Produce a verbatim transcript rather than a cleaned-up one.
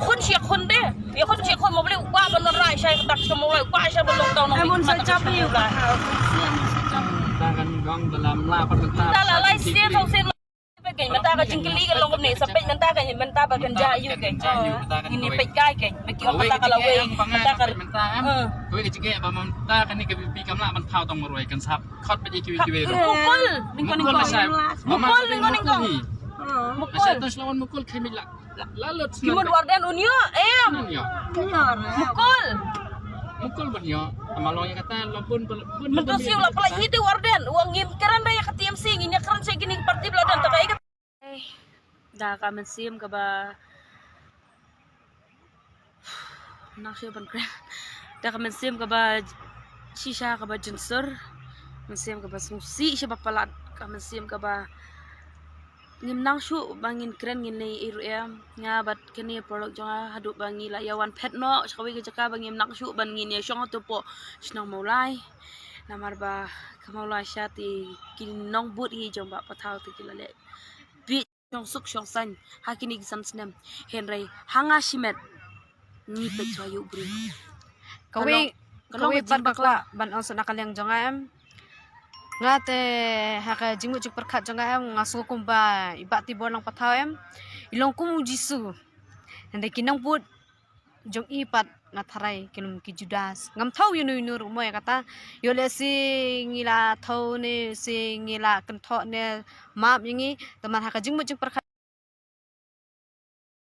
Khun shi khun de. Ïa khun shi khun mo bli u ba ban rai shai kata ka mo lai u ba shai ban long tau nong. Ai, mun sa chap ïa u ba. Mynta kan gong dalam la pat mynta. Mynta la lai sien tau sien. Peit mynta ka jingkylli ka long kumne, sa peit mynta ka mynta ba kan ja ïa u ka. Ngin ïa peit kai ka. Ba ki ong mynta ka lawei. Mynta ka mynta em. Kawei ka jingeh ba mynta kane ka VPP kam lah ban thaw tong marwei kan sap. Khot ba ïa kiwei kiwei ruh. Mukul. Mukul. Mukul. Mukul. Mukul. Ki mut Warden un ïoh em. Mukul. Mukul ban ïoh. Ama long ïa kata la bun bun. Mynta siew la pala hi te Warden. Wa ngim kren da ïa ka TMC, ngin ïa kren sha kine ki parti ba la don ta ka ïa ka. Da ka mynsiem kaba nang shu ban kren. Da ka mynsiem kaba shisha kaba jingsur. Mynsiem kaba sngewsih sha ba palat. Ka mynsiem kaba ngim nang shu ba ngin kren ngin leh ei ruh em. Nga bad kane paralok jong nga haduh ba ngi la ïa wan phet noh sha kawei ka jaka ba ngim nang shu ban ngin ïa shong hato po shnong Mawlai. Namar ba ka Mawlai sha te ki nongbud hi jong ba pathaw te ki la leh. Bi shong suk shong saiñ ha kine ki san snem. Hynrei ha nga shimet ngi peit shuwa ïa u briew. Kawei kawei pat ka kwah ban ong sha na ka liang jong nga em. Nga te ha ka jingmut jingpyrkhat jong nga em, nga sngew kumba i Bah Tibor Nongpathaw em, i long kum u Jisu. Hynrei ki nongbud jong i pat nga tharai ki long ki Judas. Ngam thaw ïa uno uno ruh mo ïa kata. Ïoh lehse ngi la thaw ne se ngi la kynthoh ne map ïa ngi. Te man ha ka jingmut jingpyrkhat